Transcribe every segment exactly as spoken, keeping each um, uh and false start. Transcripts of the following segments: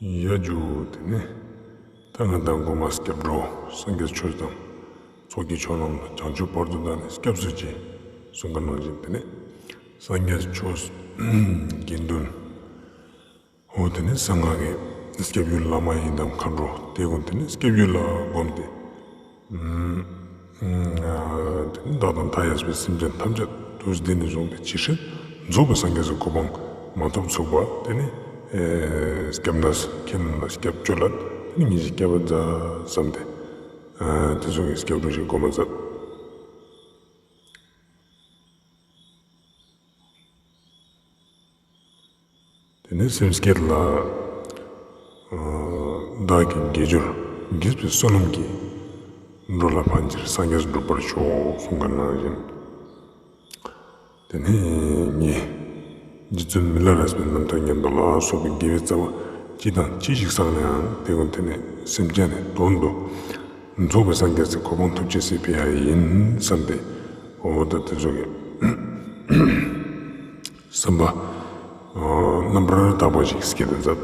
ཡ་ཇུ། དེ་ནས་ད་ང་དང་གོང་མ་སྐྱབས་འགྲོ་སངས་རྒྱས་ཆོས་དང་། ཚོགས་ཀྱི་མཆོག་རྣམས་ལ། བྱང་ཆུབ་བར་དུ་བདག་ནི་སྐྱབས་སུ་མཆི། གསུངས་པ་ནང་བཞིན། དེ་ནས་སངས་རྒྱས་ཆོས་དགེ་འདུན། འོ་དེ་ནས་གསང་སྔགས་ཀྱི་སྐྱབས་ཡུལ་བླ་མ་ཡི་དམ་མཁའ་འགྲོ་དེ་ཀུན་དེ་ནས་སྐྱབས་ཡུལ་ལ་བསྒོམས་ཏེ། དེ་ནི་བདག་དང་མཐའ་ཡས་པའི་སེམས་ཅན་ཐམས་ཅད་དུ་འདི་ནས་བཟུང་སྟེ་ཇི་སྲིད་རྫོགས་པའི་སངས་རྒྱས་ཀྱི་གོ་འཕང་མ་ཐོབ་ཚུགས་པ་དེ་ནི་སྐྱབས་གནས་ཁྱེད་རྣམས་ལ་སྐྱབས་བཅོལ་ལ། དེ་ནི་ངེད་ཀྱིས་བསྐྱལ་བར་མཛད་བསམ་སྟེ། དེ་ཚོ་གི་སྐྱབས་འགྲོ་ཞིག་སྒོམ་པར་མཛད། དེ་ནས་སེམས་བསྐྱེད་ལ། བདག་གིས་དགེ་སྦྱོར་དགེ་བའི་བསོད་ནམས་ཀྱིས། འགྲོ་ལ་ཕན་ཕྱིར་སངས་རྒྱས་འགྲུབ་པར་ཤོག་གསུངས་པ་ནང་བཞིན། དེ་ནས་ངས་རྗེ་བཙུན་མི་ལ་རས་པའི་རྣམ་ཐར་ཉན་ཐོས་ལ་སོགས་པའི་དགེ་བའི་རྩ་བ་ཅི་དང་ཅི་ཞིག་བསགས་ན་ཡང་དེ་ཀུན་དེ་ནས་སེམས་ཅན་ནི་དོན་དུ་རྫོགས་པའི་སངས་རྒྱས་ཀྱི་གོ་འཕང་ཐོབ་ཅེས་སི་ཕི་ཡ་ཡིན་བསམ་སྟེ། འོ་ད་དེ་ཚོ་གི་བསམ་པ་རྣམ་པར་དག་པ་ཞིག་བསྐྱེད་དུ་མཛད།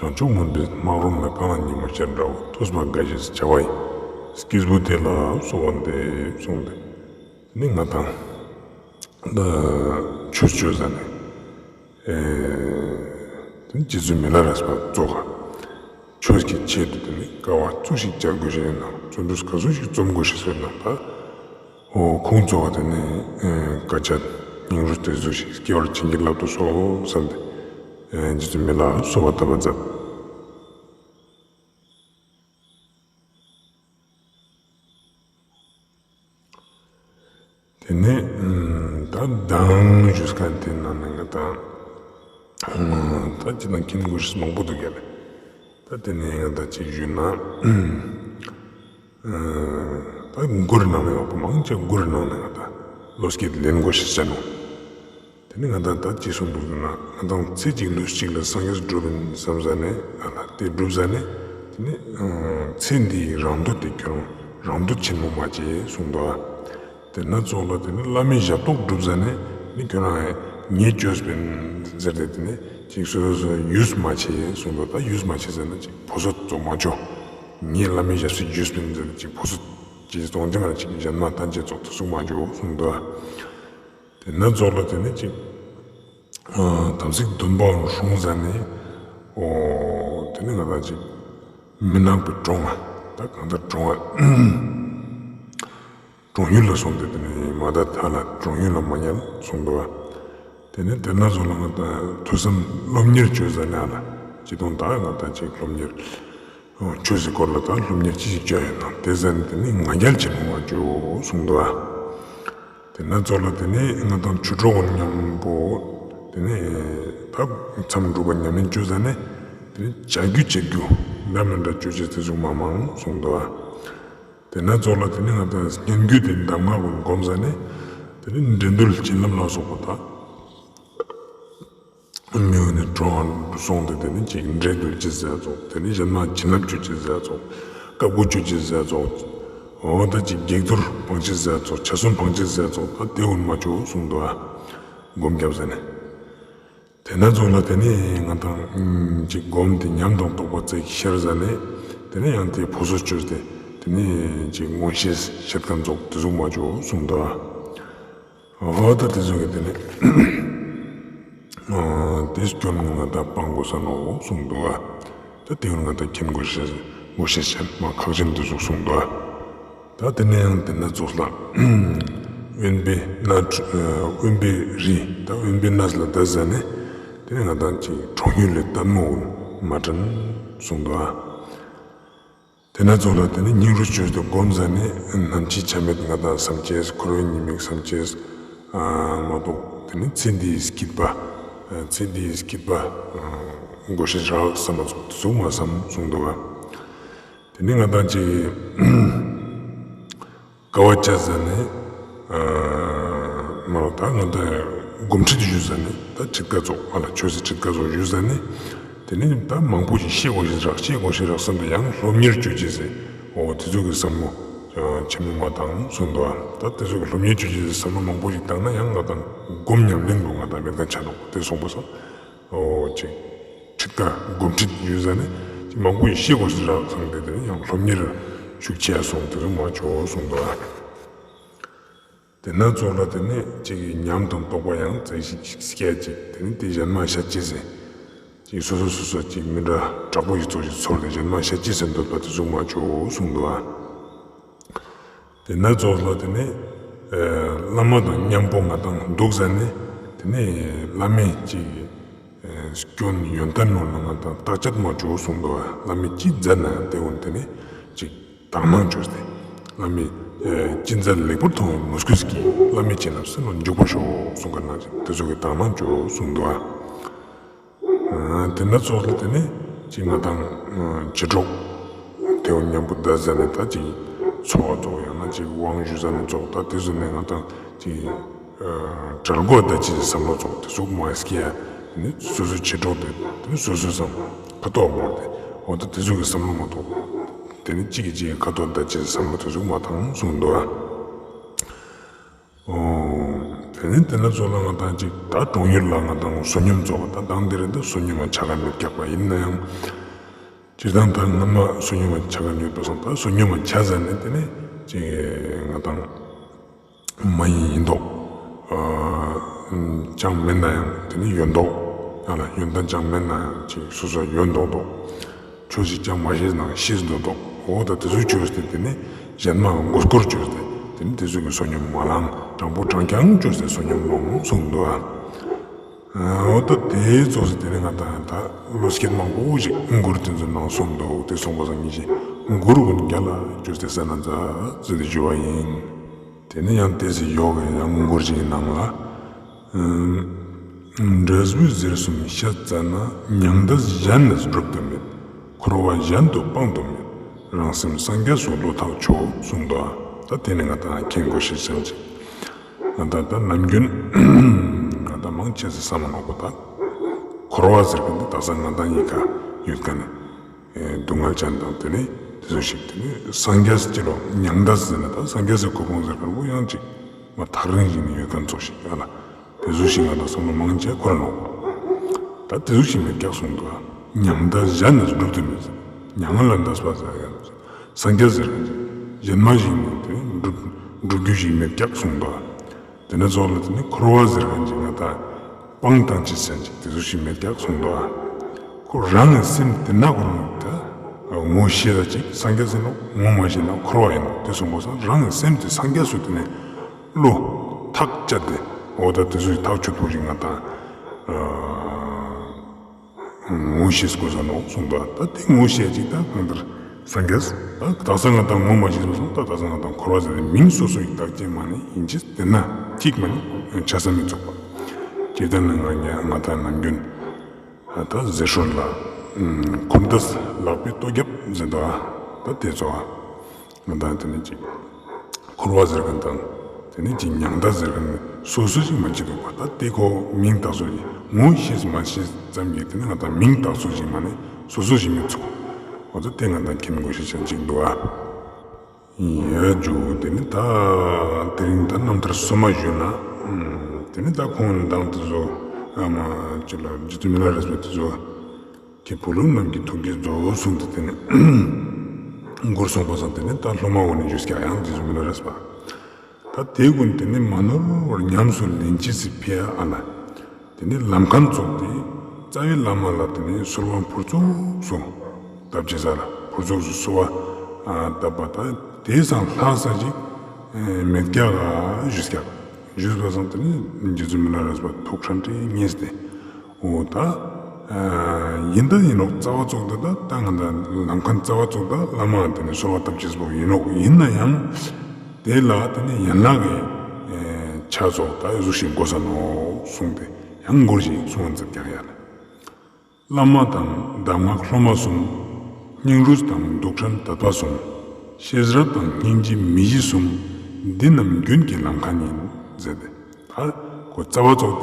བྱང་ཆུབ་མུན་པའི་སྨག་རུམ་ལས། རྐང་ལག་ཉིན་མོ་ཤར་འདྲ་བོ། ཐུབ་པ་དགའ་ཞིང་བྱ་བ་ཡི། སྐྱེས་བུ་དེ་ལ་གསོལ་བ་འདེབས་གསུངས་ཏེ། ནི་ང་དང་ད་ཆོས་སྤྱོད་ས་ནས། ཨེ། དེ་རྗེ་བཙུན་མི་ལ་རས་པ་ཙོགས་ཆོས་ཀྱི་ཆེད་དུ་དེ་ནི་དཀའ་བ་ཙུག་ཞིག་བྱ་དགོས་ཤེས་ཡོད་ན། བརྩོན་འགྲུས་ག་ཚོད་ཞིག་རྩོམ་དགོས་ཤེས་ཡོད་ན་ད། འོ་ཁོང་ཚོ་བ་དེ་ནི་སྐད་ཆ་སྙིང་རུས་དེ་ཚོ་ཞིག་སྐྱེ་བར་བྱིན་གྱིས་བརླབ་ཏུ་གསོལ་བསམ་སྟེ། རྗེ་བཙུན་མི་ལ་གསོལ་བ་བཏབ་པ་མཛད། དེ་ནས་ད་མདང་ཞུས་མཁན་དེ་ནང་ནས་ང་དང་ད་ཅི་དང་ཁྱིམ་དགོས་ཤེས་མང་པོ་འདུག་གས། ད་དེ་ནས་ང་དང་ཅིག་ཞུས་ན། ད་མགུར་ནང་ནས་ཡོང་པ་མང་ཆེ་མགུར་ནང་ནས་ང་དང་བློ་སྐྱེད་ལེན་དགོས་ཤེས་བྱ་ནོ། དེ་ནི་ང་དང་ད་ཅི་གསུང་འདུག་ཟེར་ན། ང་དང་ཚེ་གཅིག་ལུས་གཅིག་ལ་སངས་རྒྱས་སྒྲུབ་ཡིན་བསམ་ས་ནས་ཨ་ལ་དེ་སྒྲུབ་ས་ནས་དེ་ནི་ཚེ་འདིའི་རང་འདོད་དེ་ཁྱོད་རང་རང་འདོད་ཆེན་མོ་མ་བྱེད་གསུངས་འདུག་ཨ། དེ་ན་ཙོགས་ལ་དེ་ནི་བླ་མའི་ཞབས་ཏོག་སྒྲུབ་ས་ནས་ནི་ཁྱོད་རང་ངས་བཅོས་པིན་ཟེར་ཏེ་དེ་ནི་ཅིག་སོ་སོ་སོ་ཡུས་མ་བྱེད་གསུངས་འདུག་ད་ཡུས་མ་བྱེད་ཟེར་ན་ཅིག་ཕོ་སོ་ཙོགས་མ་བཅོ། ངས་བླ་མའི་ཞབས་སུ་ཡུས་པིན་ཟེར་ཏེ་ཅིག་ཕོ་སོ་ཅིག་ཙོགས་འདི་མ་ཅིག་གཞན་མ་ལྟ་འཇལ་ཙོགས་དེ་ཟུག་མ་བཅོ་གསུངས་འདུག་ཨ། དེ་ན་ཙོགས་ལ་དེ་ནི་ཅིག་དམ་ཚིག་འདུན་པའང་སྲུང་ཟ་ནས། འོ་དེ་ནི་ང་དང་ཅིག་མི་ནག་པའི་གྲོང་ང་ད་གང་ལྟར་གྲོང་ང་གྲོང་ཡུལ་ལ་སོང་སྟེ་དེ་ནི་མ་ད་ཐ་ལ་གྲོང་ཡུལ་ལ་མ་ཉལ་གསུངས་འདུག་ཨ། དེ་ནི་དེ་ན་ཙོགས་ལ་ང་དང་ཐོས་བསམ་སློབ་གཉེར་བཅོས་ཟ་ནས་ཨ་ལ་ཅི་དང་ད་ང་དང་ཅིག་སློབ་གཉེར། ཆོས་སི་སྐོར་ལ་ད་སློབ་གཉེར་ཅི་ཞིག་བྱ་ཡོད་ན་དེ་ཟ་ནས་དེ་ནི་ང་རྒྱལ་ཆེན་མོ་མ་བཅོ་གསུངས་འདུག་ཨ། དེ་ན་ཙོགས་ལ་དེ་ནི་ང་དང་ཆོས་གྲོགས་མཉམ་པོ་དེ་ནི་ད་མཚམས་སྒྲུབ་པ་ཉམས་ལེན་བཅོས་ཟ་ནས་དེ་ནི་བྱ་རྒྱུ་བྱེད་རྒྱུ་འདྲ་མི་འདྲ་བཅོ་བྱེད་དེ་ཟུག་མ་མང་གསུངས་འདུག་ཨ། དེ་ན་ཙོགས་ལ་དེ་ནི་ང་དང་སྙན་བརྒྱུད་དེ་གདམས་ངག་གུན་སྒོམ་ཟ་ནས་དེ་ནི་འགྲན་བསྡུར་བྱིན་རླབས་ལ་སོགས་པ་དང་། མི་འོ་ནི་གྲོང་སོང་སྟེ་དེ་ནི་ཅིག་འདྲེ་འདུལ་ཅི་ཟེར་ཙོགས། དེ་ནི་གཞན་མ་བྱིན་རླབས་བཅུ་ཅི་ཟེར་ཙོགས། བཀའ་བསྒོ་བཅུ་ཅི་ཟེར་ཙོགས། འོ་ད་ཅིག་བགེགས་གཏོར་འཕང་ཅི་ཟེར་ཙོགས། བྱ་སྲུང་འཕང་ཅི་ཟེར་ཙོགས། ད་དེ་འོ་ནི་མ་བཅོ་གསུངས་འདུག་ཨ། སྒོམ་རྒྱབ་ཟེར་ནས། དེ་ན་ཙོགས་ལ་དེ་ནི་ང་དང་ཅིག་སྒོམ་དེ་ཉམས་དང་རྟོགས་པ་ཙིག་ཤར་ཟ་ནས་དེ་ནི་ཡང་དེ་ཕོ་སོ་བཅོས་ཏེ་དེ་ནི་ཅིག་མངོན་ཤེས་ཤེལ་དཀར་རྫོགས་དེ་ཟུག་མ་བཅོ་གསུངས་འདུག་ཨ། འོ་ད་དེ་ཚོ་གི་དེ་ནི་དེ་སྐྱོན་ང་ད་སྤང་དགོས་ས་ནོ་གསུངས་འདུག་ཨ། ད་དེ་ང་ད་མཁྱེན་དགོས་ཤེས་དགོས་ཤེས་ཆེན་མ་ཁག་ཆེན་དུ་ཟུག་གསུངས་འདུག་ཨ། ད་དེ་ནས་ཡང་དེ་ན་ཙོགས་ལ་དབེན་པའི་གནས་དབེན་པའི་རི་ད་དབེན་པའི་གནས་ལ་ད་ཟ་ནས་དེ་ནས་ང་ད་ཅིག་གྲོང་ཡུལ་ལས་ལྟད་མོ་མ་དྲན་གསུངས་འདུག་ཨ། དེ་ན་ཙོགས་ལ་དེ་ནི་སྙིང་རུས་བཅོས་ཏེ་སྒོམ་ཟ་ནས་ནམ་འཆི་ཆ་མེད་ང་དང་བསམ་ཅེས། འཁོར་བའི་ཉེས་དམིགས་བསམ་ཅེས། མ་གཏོགས་དེ་ནི་ཚེ་འདིའི་སྐྱིད་པ། ཚེ་འདིའི་སྐྱིད་པ་དགོས་ཤེས་རག་བསམ་པ་ཙོགས་དེ་ཟུག་མ་བསམ་གསུངས་འདུག་ག། དེ་ནི་ང་དང་ཅིག་དཀའ་བ་སྤྱད་ཟ་ནས། མ་ད་ང་ད་སྒོམ་ཁྲིད་ཞུ་ཟ་ནས་ད་ཁྲིད་ཀ་ཙོགས་ཨ་ལ་ཆོས་སི་ཁྲིད་ཀ་ཙོགས་ཞུ་ཟ་ནས། དེ་ནས་ད་མང་པོ་ཞིག་ཤེས་དགོས་ཤེས་རག་ཤེས་དགོས་ཤེས་རག་བསམ་དུ་ཡང་སློབ་གཉེར་བཅོ་ཅེས་ཟེར། འོ་དེ་ཚོ་གི་བསམ་བློ་ ཆེན་མོ་མ་བཏང་གསུངས་འདུག་ད་དེ་ཚོ་གི་སློབ་གཉེར་བྱེད་རྒྱུ་བསམ་བློ་མང་པོ་ཞིག་བཏང་ན་ཡང་ང་དང་སྒོམ་ཉམས་ལེན་དུ་ང་དང་མེད་མཁན་ཆགས་འདུག་དེ་སོང་པ་སོང་། ཨོ་ཅིག་ཁྲིད་ཀ་སྒོམ་ཁྲིད་ཡོད་ཟེར་ནས་ཅིག་མང་པོ་ཞིག་ཤེས་དགོས་ཟེར་རག་སོང་། དེ་དེ་ནས་ཡང་སློབ་གཉེར་ཤུགས་ཆེ་སོང་དེ་ཚོ་མ་བྱོས་གསུངས་འདུག་དེ་ན་ཚོགས་ལ་དེ་ནས་ཅིག་གི་ཉམས་དང་རྟོགས་པ་ཡང་རྩེ་ཞིག་སྐྱེ་ཅིག་དེ་ནས་དེ་གཞན་མ་བཤད་ཅི་ཟེར། ཅིག་སོ་སོ་སོ་སོ་ཅིག་མི་འདྲ་དྲག་པོ་ཞིག་ཚོགས་ཞིག་ཚོར་ཏེ་གཞན་མ་བཤད་ཅི་ཟེར་འདོད་པ་དེ་ཚོ་མ་བྱོས་གསུངས་འདུག་ཨ། དེ་ན་ཚོགས་ལ་དེ་ནས་བླ་མ་དང་མཉམ་པོ་ང་དང་འདུག་ཟེར་ནས་དེ་ནས་བླ་མས་ཅིག་སྐྱོན་ཡོན་ཏན་ནང་ལ་ང་དང་བརྟག་དཔྱད་མ་བྱོས་གསུངས་འདུག་ཨ། བླ་མས་ཅི་མཛད་ན་དེ་འོན་དེ་ནས་ཅིག་དག་སྣང་བྱོས་ཏེ། བླ་མས་ཅི་མཛད་ལེགས་པར་མཐོང་བའི་མོས་གུས་ཀྱིས་བླ་མའི་སྤྱན་ལ་སེམས་ལ་འཇུག་པར་ཤོག་གསུངས་ཀ་ན་ཅིག་དེ་ཚོ་གི་དག་སྣང་བྱོས་གསུངས་འདུག་ཨ། དེ་ན་ཚོགས་ལ་དེ་ནས་ཅིག་ང་དང་བྱེ་བྲག་དེ་འོ་མཉམ་པོ་བསྡད་ཟེར་ནས་ད་ཅིག་འཚོ་བ་ཚོགས་ཡང་ན་ཅིག་དབང་ཞུ་ཟེར་ནས་ཚོགས་ད་དེ་ཚོ་ནས་ང་དང་ཅིག་གྲལ་འགོ་ད་ཅིག་བསམ་བློ་ཚོགས་དེ་ཚོ་མ་སྐྱེ་ཡ་དེ་ནས་སོ་སོའི་བྱེ་བྲག་དེ་དེ་ནས་སོ་སོའི་བསམ་ཁ་ཐོག་མོར་དེ་འོ་ད་དེ་ཚོ་གི་བསམ་བློ་མ་ཐོགས་དེ་ནས་གཅིག་གིས་གཅིག་གི་ཁ་ཐོག་ད་ཅིག་བསམ་བློ་དེ་ཚོ་མ་བཏང་གསུངས་འདུག་ཨ། ཨོ། དེ་ནས་དེ་ན་ཚོགས་ལ་ང་དང་ཅིག་ད་གྲོང་ཡུལ་ལ་ང་དང་བསོད་སྙོམས་ཚོགས་པ་ད་དང་དེ་རིང་ད་བསོད་སྙོམས་ལ་ཆ་ག་མི་རྒྱག་པ་ཡིན་ན་ཡང་། སྤྱིར་བཏང་ད་སྔ་མ་བསོད་སྙོམས་ལ་ཆ་ག་ཡོད་པ་སོང་ད་བསོད་སྙོམས་ལ་ཆ་ཟེར་ནས་དེ་ནས་ཅིག་ང་དང་མ་ཡིན་ཡིན་མདོག་ཅང་མེད་ན་ཡང་དེ་ནས་ཡོད་མདོག་ཡང་ལ་ཡོན་ཏན་ཅང་མེད་ན་ཡང་ཅིག་སོ་སོ་ཡོད་མདོག་མདོག་ཆོས་ཤིག་ཀྱང་མ་ཤེས་ན་ཤེས་འདོད་དོ། འོ་ད་དེ་ཚོའི་ཆོས་དེ་དེ་ནི་གཞན་མ་མགོ་སྐོར་ཆོས་དེ་དེ་ནི་དེ་ཚོའི་གི་བསོད་སྙོམས་མ་ལང་དྲང་པོ་དྲང་རྐྱང་ཆོས་དེ་བསོད་སྙོམས་ལོངས་གསུངས་འདུག་ཨ། འོ་ད་དེའི་ཚོགས་སུ་དེ་ནི་ང་དང་ད་བློ་སྐྱེད་མང་པོ་ཞིག་མགུར་དེ་ཚོའི་ནང་གསུངས་འདུག་དེ་གསུངས་པ་སང་ཉིན་ཞིག་མགུར་ཀུན་རྒྱ་ལ་ཆོས་དེ་ས་ན་མཛའ་ཟེར་ཏེ་ཞུ་བ་ཡིན། དེ་ནི་ཡང་དེ་ཚེ་ཡོག་གི་ཡང་མགུར་ཞིག་ནང་ལ། འབྲས་བུའི་ཟེར་གསུམ་བཤད་བཙལ་ན། མྱང་འདས་གཞན་ནས་སྒྲུབ་ཏུ་མེད། འཁོར་བ་གཞན་དུ་སྤང་དུ་མེད། རང་སེམས་སངས་རྒྱས་སུ་བློ་ཐག་ཆོད་གསུངས་འདུག་ད་དེ་ནི་ང་དང་མཁྱེན་དགོས་ཤེས་ཅན་ཅིག་ང་དང་ད་ནམ་རྒྱུན་ང་དང་མང་ཆེ་ཟེར་བསམ་མ་ནོར་གོ་ད། འཁོར་བ་ཟེར་གི་འདི་དག་ས་ང་དང་ཡིན་ཁ་ཡོད་ཁ་ནི། སྡུག་བསྔལ་ཅན་དང་དེ་ནི་དེ་ཚོ་ཞིག་དེ་ནི་སངས་རྒྱས་སུ་སྐྱེ་རོགས་མྱང་འདས་ཟེར་ན་ད་སངས་རྒྱས་སུ་གོ་འཕང་ཟེར་མཁན་པོ་ཡང་ཅིག་མ་ཐག་རིང་ཞིག་ནས་ཡོད་མཁན་ཚོ་ཞིག་ཡོད་ལ། དེ་ཚོ་ཞིག་ང་དང་བསམ་བློ་མང་ཆེ་འཁོར་ནོ། ད་དེ་ཚོ་ཞིག་མེད་རྒྱག་གསུངས་འདུག་མྱང་འདས་གཞན་ནས་སྒྲུབ་ཏུ་མེད་ཟེར། མྱ་ངན་ལས་འདས་པ་ཟེར་ཡང་སངས་རྒྱས་ཟེར་མཁན་ཅིག་གཞན་མ་ཞིག་ནས་དེ་སྒྲུབ་སྒྲུབ་རྒྱུ་ཞིག་མེད་རྒྱག་གསུངས་འདུག་དེ་ནས་ཚོགས་ལ་དེ་ནི་འཁོར་བ་ཟེར་མཁན་ཅིག་ང་དང་སྤང་དང་ཅི་ཟེར་ཅིག་དེ་ཚོ་ཞིག་མེད་རྒྱག་གསུངས་འདུག་ཁོ་རང་གི་སེམས་དེ་ན་ཁོ་རང་ད་ངོ་ཤེས་ལ་ཅིག་སངས་རྒྱས་ཟེར་ནོ་ངོ་མ་ཤེས་ན་འཁོར་བ་ཡིན་ནོ་དེ་གསུངས་པ་སང་རང་གི་སེམས་དེ་སངས་རྒྱས་སུ་དེ་ནས་བློ་ཐག་བཅད་དེ་འོ་ད་དེ་ཚོ་ཞིག་ཐག་ཆོད་པོ་ཞིག་ང་དང་། ངོ་ཤེས་དགོས་ས་ནོ་གསུངས་པ་ད་དེ་ངོ་ཤེས་ཅིག་ད་གང་ལྟར་སངས་རྒྱས་ད་དག་ས་ང་དང་ངོ་མ་ཤེས་པ་སོང་ད་དག་ས་ང་དང་འཁོར་བ་ཟེར་ནས་མིང་སོ་སོ་ཡི་བདག་ཅན་མ་ནི་ཡིན་ཅི་དེ་ན་ཅིག་མ་ནི་ཆ་ས་མི་ཚུགས་པ་ཇི་ལྟར་ན་ང་ང་དང་ནམ་རྒྱུན་ད་ཟེར་སྲོལ་ལ་ཁོམ་དས་ལག་པའི་ལྟོ་རྒྱབ་ཟེར་འདུག་ད་དེ་ཚོ་ང་དང་དེ་ནི་ཅིག་འཁོར་བ་ཟེར་མཁན་དང་། དེ་ནས་ཅིག་མྱང་འདས་ཟེར་མཁན་སོ་སོ་ཞིག་མ་བྱེད་འདུག་པ་ད་དེ་ཁོ་མིང་བཏགས་སོ་ཞིག་ངོ་ཤེས་མ་ཤེས་ཙམ་གྱིས་དེ་ནི་ང་དང་མིང་བཏགས་སོ་ཞིག་མ་ནི་སོ་སོ་ཞིག་མི་ཚུགས། འོ་ད་དེ་ང་དང་མཁྱེན་དགོས་ཤེས་ཅན་ཅིག་འདུག་ཨ། ཡ་ཇུ་དེ་ནི་ད་དེ་རིང་ད་རྣམ་ཐར་སོ་མ་ཞུས་ན། དེ་ནི་ད་ཁོང་མདང་དེ་ཚོ་ཨ་མ་ཅི་ལ་རྗེ་བཙུན་མི་ལ་རས་པ་དེ་ཚོ། ཀྱི་བུ་སློབ་རྣམས་ཀྱི་ཐུགས་ཀྱི་རྫོགས་གསུངས་ཏེ་དེ་ནས་མགུར་གསུངས་པ་སང་དེ་ནས་ད་སློབ་མ་འོ་ནས་བརྗོད་ཀྱང་ཡང་དེ་ཚོ་མི་ལ་རས་པ། ད་དེ་ཀུན་དེ་ནས་མ་ནོར་བར་ཉམས་སུ་ལེན་ཅི་སྲིད་ཕི་ཨ་ལ། དེ་ནས་ལམ་ཁ་རྫོགས་ཏེ་རྩ་བའི་བླ་མ་ལ་དེ་ནས་གསོལ་བ་ཕུར་ཚུགས་སུ་བཏབ་ཅི་ས་ལ་ཕུར་ཚུགས་སུ་གསོལ་བ་བཏབ་པ་ད་དེ་སང་ལྷག་ས་ཅིག་མེད་ཀྱག་ཞུས་ཀྱག་ཞུས་པ་སང་དེ་ནས་རྗེ་བཙུན་མི་ལ་རས་པ་ཐུགས་ཁྲ་ཁྲ་ངེས་ཏེ། འོ་ད། ཡིན་ད་ཡིན་ནོག་རྩ་བ་བཙུགས་ད་ད་ད་ང་ད་ལམ་ཁ་རྩ་བ་བཙུགས་ད་བླ་མ་དེ་ནས་གསོལ་བ་བཏབ་ཅེས་པོ་ཡིན་ནོག་ཡིན་ན་ཡང་། དེ་ལ་དེ་ནས་ཡན་ལག་གི་ཆ་ཚོགས་ད་གཟུགས་ཤིག་དགོས་ས་ནོག་གསུངས་ཏེ་ཡང་མགུར་ཞིག་གསུང་བ་མཛད་ཀྱག་ཡ་ལ། བླ་མ་དང་གདམས་ངག་སློབ་མ་གསུམ། སྙིང་རུས་དང་གདུགས་ཁྲན་དད་པ་གསུམ། ཤེས་རབ་དང་སྙིང་རྗེ་མི་གཞི་གསུམ། འདི་རྣམས་རྒྱུན་གྱི་ལམ་ཁ་ཡིན་ཟེར་ཏེ། ད་ཁོ་རྩ་བ་བཙུགས་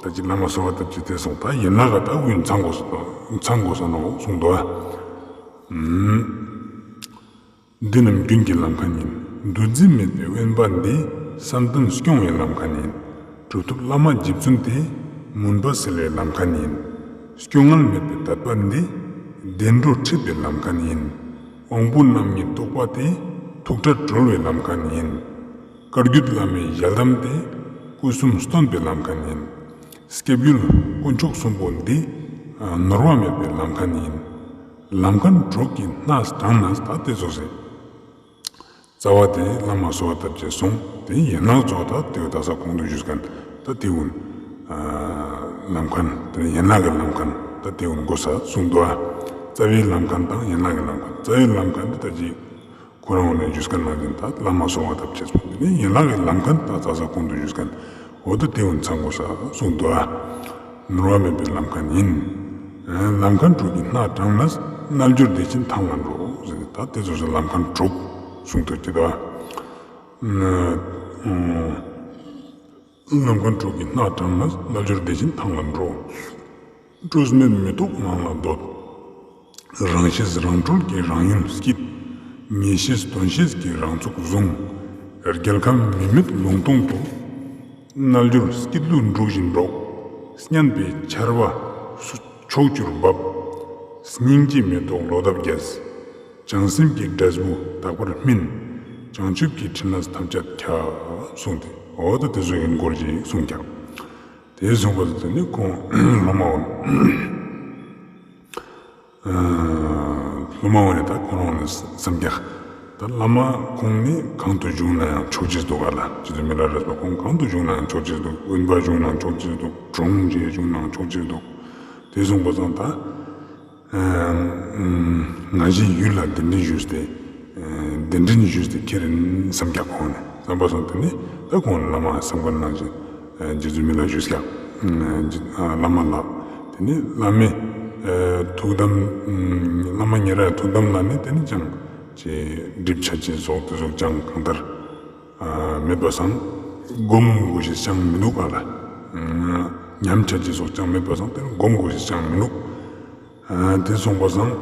ཏེ་ད་ཅི་བླ་མ་གསོལ་བ་བཏབ་ཅི་དེ་སོང་ད་ཡན་ལག་ག་ད་དབུས་ཚང་དགོས་སོ་ཚང་དགོས་ས་ནོ་གསུངས་འདུག་ཨ། འདི་རྣམས་རྒྱུན་གྱི་ལམ་ཁ་ཡིན། འདུ་འཛི་མེད་པའི་དབེན་པ་འདི། བསམ་གཏན་སྐྱོང་བའི་ལམ་ཁ་ཡིན། གྲུབ་ཐོབ་བླ་མ་རྗེ་བཙུན་དེ། མུན་པ་སེལ་བའི་ལམ་ཁ་ཡིན། སྐྱོ་ངལ་མེད་པའི་དད་པ་འདི། བདེ་འགྲོ་ཁྲིད་པའི་ལམ་ཁ་ཡིན། དབང་པོ་རྣམ་གཉིས་རྟོགས་པ་དེ། ཐུགས་ཁྲལ་གྲོལ་བའི་ལམ་ཁ་ཡིན། བཀའ་བརྒྱུད་བླ་མའི་ཞལ་གདམས་དེ། སྐུ་གསུམ་སྟོན་པའི་ལམ་ཁ་ཡིན། སྐྱབས་ཡུལ་དཀོན་མཆོག་གསུམ་པོ་འདི། ནོར་བ་མེད་པའི་ལམ་ཁ་ཡིན། ལམ་ཁ་དྲུག་གི་སྣ་དྲངས་ནས། ད་དེ་ཚོ་ཟེར། རྩ་བ་དེ་བླ་མ་གསོལ་བ་བཏབ་ཅེས་གསུངས། དེ་ཡན་ལག་རྫོགས། ད་དེ་བ་ད་ས་གོང་དུ་ཞུས་མཁན་ད་དེ་ཀུན་ལམ་ཁ་དེ་ཡན་ལག་གི་ལམ་ཁ་ད་དེ་ཀུན་དགོས་ས་གསུངས་འདུག་ཨ། རྩ་བའི་ལམ་ཁ་དང་ཡན་ལག་གི་ལམ་ཁ། རྩ་བའི་ལམ་ཁ་འདི་ད་ཅི་ཁོ་རང་ནས་ཞུས་མཁན་ནང་བཞིན་ད་བླ་མ་གསོལ་བ་བཏབ་ཅེས་པོ། དེ་ནས་ཡན་ལག་གི་ལམ་ཁ་ད་རྩ་ས་གོང་དུ་ཞུས་མཁན་འོ་ད་དེ་ཀུན་ཚང་དགོས་ས་གསུངས་འདུག་ཨ། ནོར་བ་མེད་པའི་ལམ་ཁ་ཡིན། ལམ་ཁ་དྲུག་གི་སྣ་དྲངས་ནས། རྣལ་འབྱོར་བདེ་ཆེན་ཐང་ལ་འགྲོ། ཟེར་ཏེ་ད་དེ་ཚོ་ཚོ་ལམ་ཁ་དྲུག་གསུངས་ཐུབ་ཀྱི་འདུག་ལམ་ཁ་དྲུག་གི་སྣ་དྲངས་ནས། རྣལ་འབྱོར་བདེ་ཆེན་ཐང་ལ་འགྲོ། སྤྲོས་མེད་མི་རྟོག་ངང་ལ་འདོད། རང་ཤེས་རང་གྲོལ་གྱི་རང་ཡུལ་སྐྱིད། ངེས་ཤེས་དོན་ཤེས་ཀྱི་རང་ཚུགས་བཟུང་། རྒྱལ་ཁམས་མི་མེད་ལུང་སྟོང་དུ། རྣལ་འབྱོར་སྐྱིད་ལུས་འགྲུག་བཞིན་འགྲོགས། སྙན་པའི་ཆར་བ་ཕྱོགས་བཅུར་འབབ། སྙིང་རྗེ་མེ་ཏོག་ལོ་འདབ་རྒྱས། བྱང་སེམས་ཀྱི་འབྲས་བུ་དག་པར་སྨིན། བྱང་ཆུབ་ཀྱི་ཕྲིན་ལས་ཐམས་ཅད་ཁྱབ། གསུངས་ཏེ་འོ་ད་དེ་ཚོ་ཡིན་སྐོར་ཞིག་གསུངས་ཀྱང་། དེ་གསུངས་པ་དེ་ནི་ཁོང་བླ་མ་འོ། སློབ་མ་འོ་ནས་ད་ཁོང་རང་ནས་སེམས་རྒྱག་ད་བླ་མ་ཁོང་ནི་གང་དུ་བཞུགས་ན་ཡང་ཆོག་ཅེས་འདུག་ག་ལ། རྗེ་བཙུན་མི་ལ་རས་པ་ཁོང་གང་དུ་བཞུགས་ན་ཡང་ཆོག་ཅེས་འདུག་དབེན་པ་བཞུགས་ན་ཡང་ཆོག་ཅེས་འདུག་གྲོང་ཁྱེར་བཞུགས་ན་ཡང་ཆོག་ཅེས་འདུག་དེ་གསུངས་པ་ཙང་ད་ང་ཞའི་ཡུལ་ལ་གདན་འདྲེན་ཞུས་ཏེ། གདན་འདྲེན་ཞུས་ཏེ་ཁྱེར་ཡིན་བསམ་རྒྱག་ཁོང་ནས་བསམ་པ་སོང་། དེ་ནས་ད་ཁོང་བླ་མ་བསམ་ཁར་གནང་བཞིན་རྗེ་བཙུན་མི་ལ་ཞུས་ཀྱང་། བླ་མ་ལགས། དེ་ནས་བླ་མའི་ཐུགས་དམ། བླ་མ་ཉེ་རང་ཐུགས་དམ་ལ་ནི་དེ་ནས་ཅང་ཅེས་སྒྲིབ་ཆ་ཅེས་སོགས་དེ་སོགས་ཅང་གང་ལྟར་མེད་པ་སང་སྒོམ་དགོས་ཞེས་ཅང་མི་འདུག་ག་ལ། ཉམས་ཆ་ཅེས་སོགས་ཅང་མེད་པ་སང་དེ་ནས་སྒོམ་དགོས་ཞེས་ཅང་མི་འདུག་དེ་སོང་པ་སང་།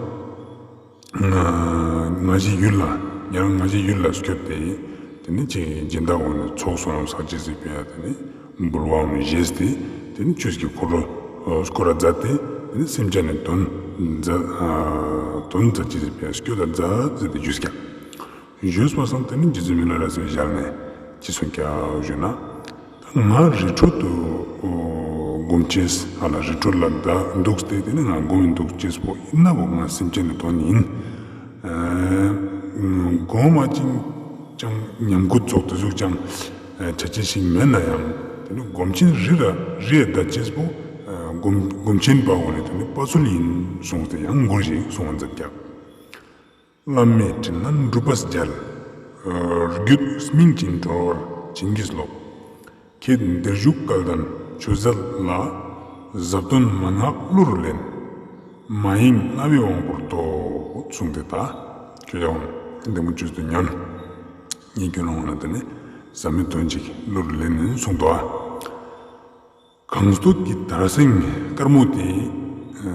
ང་ཞའི་ཡུལ་ལ་ཉེ་རང་ང་ཞའི་ཡུལ་ལ་སྐྱོད་དེ། དེ་ནི་ཅིག་སྦྱིན་བདག་འོང་ནས་ཚོགས་སུའང་བསགས་ཅེས་ཟེར་བས། དེ་ནི་འབུལ་བའང་བཞེས་ཏེ། དེ་ནི་ཆོས་ཀྱི་འཁོར་ལོ་བསྐོར་ར་མཛད་དེ། དེ་ནི་སེམས་ཅན་ནི་དོན་མཛད་དོན་མཛད་ཅེས་ཟེར་བས། སྐྱོད་ལ་མཛད་ཟེར་ཏེ་ཞུས་ཀྱང་། ཞུས་པ་སང་དེ་ནི་རྗེ་བཙུན་མི་ལ་རས་པའི་ཞལ་ནས་ཅི་གསུངས་ཀྱང་ཞུས་ན། ང་རི་ཁྲོད་དུ་སྒོམ་ཅེས། ཨ་ལ་རི་ཁྲོད་ལ་ད་འདུག་སྟེ་དེ་ནི་ང་སྒོམ་འདུག་ཅེས་པོ་ཡིན་ན་བོ་ང་སེམས་ཅན་ནི་དོན་ཡིན། སྒོམ་མ་ཅིན་ཅང་ཉམས་རྒུད་ཚོགས་དེ་ཟུག་ཅང་ཆ་ཅེས་ཤིག་མེད་ན་ཡང་དེ་ནི་སྒོམ་ཆེན་རི་ར་རི་ཡ་ད་ཅེས་པོ་སྒོམ་སྒོམ་ཆེན་པ་བོ་ནི་དེ་ནི་དཔའ་ཚུལ་ཡིན་གསུངས་ཏེ་ཡང་མགུར་ཞིག་གསུང་བ་མཛད་ཀྱང་། བླ་མའི་དྲིན་ལན་སྒྲུབ་པར་མཇལ། རྒྱུད་སྨིན་ཅིང་གྲོལ་བར་བྱིན་གྱིས་རློབས། ཁྱེད་འདིར་བཞུགས་སྐལ་ལྡན་ཆོས་མཛད་ལ། ཟབ་དོན་མན་ངག་གླུ་རུ་ལེན། མ་ཡེངས་རྣ་བའི་དབང་པོར་ཐོགས། གསུངས་ཏེ་ད་ཁྱོད་ཡང་འདི་མོ་བཅུད་དུ་ཉོན། ངས་ཁྱོད་རང་ལ་དེ་ནས་ཟབ་མོའི་དོན་ཅིག་གླུ་རུ་ལེན་ནས་གསུངས་ཏོ། གངས་སྟོད་ཀྱི་དར་སེང་དཀར་མོ་དེ།